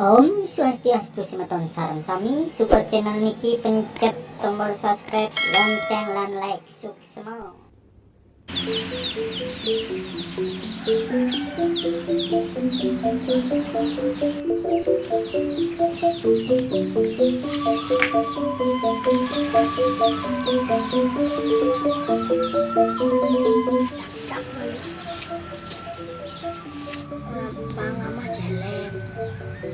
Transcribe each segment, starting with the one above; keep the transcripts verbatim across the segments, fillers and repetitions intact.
Om Swastiastu semeton sareng sami, support channel niki pencet tombol subscribe, lonceng lan like, suksma. Gampang ama jelek.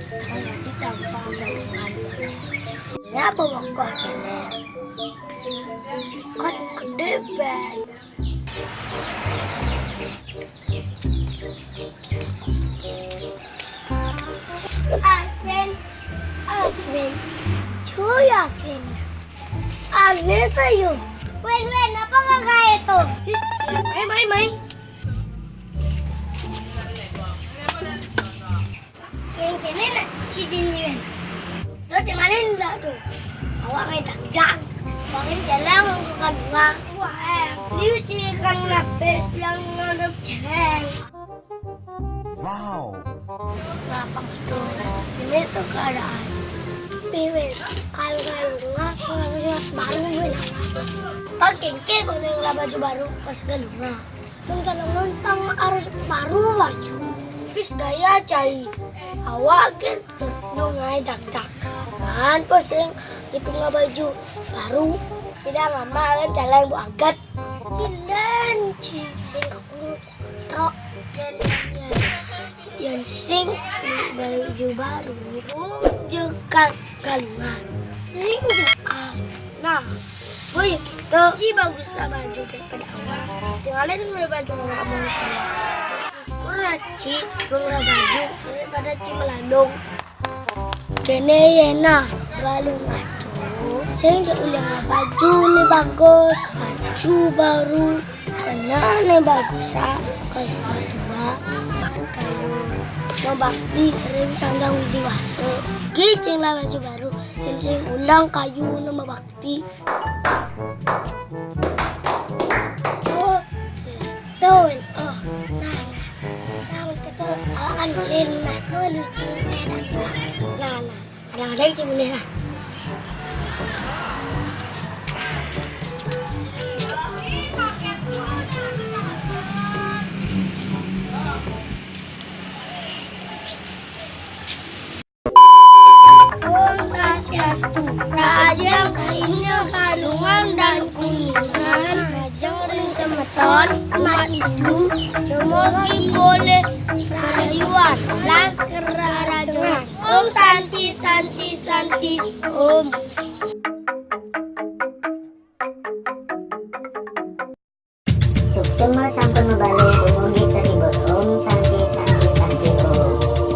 Kayak gampang gampang jelek. Ya bawa kok jelek. Kan gede banget. Aswin, Aswin, cuy Aswin. Aneh sayu. Wen, Wen, apa nggak kayak itu? Ih, ya, main, main, main. Yang kene nak si Dini, Wen. Tuh, tinggalin lah tuh. Awak ngai tak dak. Makin jalan ke kedua. Wah, eh. Liu ci kan lapis yang ngadep jalan. Wow. Ngapa betul? Ini tuh keadaan. Piwin, kalau kan dengar suara-suara baru gue nangis. Pakai ke gue nang baju baru pas galungan. Mun kalau numpang harus baru baju. Pis gaya cai. Awak kan lungai dak-dak. Man pusing itu nggak baju baru. Tidak mama kan jalan bu agat. Kinden ci sing kekuru trok. Yang sing baju baru. Jekan galungan. Sing jekan. Nah, oh ya gitu. Ci bagus lah baju daripada awak. Tinggalin dulu baju awak mau. Kurang ci, bangga baju daripada ci melandung. Kene yena galung atu. Sing je ulang baju ni bagus. Baju baru. Kena ne bagus ah. Kalau sepatu ah. Kayu. Mabakti ring sandang widi wasa. Gicing lah baju baru. Yang sing ulang kayu ne mabakti. Oh, betul. Oh, nah, nah. Nah, betul. Awak kan boleh nah. Oh, lucu. Enak. Nah, nah. Kadang-kadang sih boleh lah. Om Swastiastu. Rahajeng rahina Kadungan dan Kuningan. Rahajeng ring semeton umat Hindu. Dumugi polih karahayuan lan karahajengan. Om Santi, Santi, Santi, Om. Suksma sampun mabalih, dumugi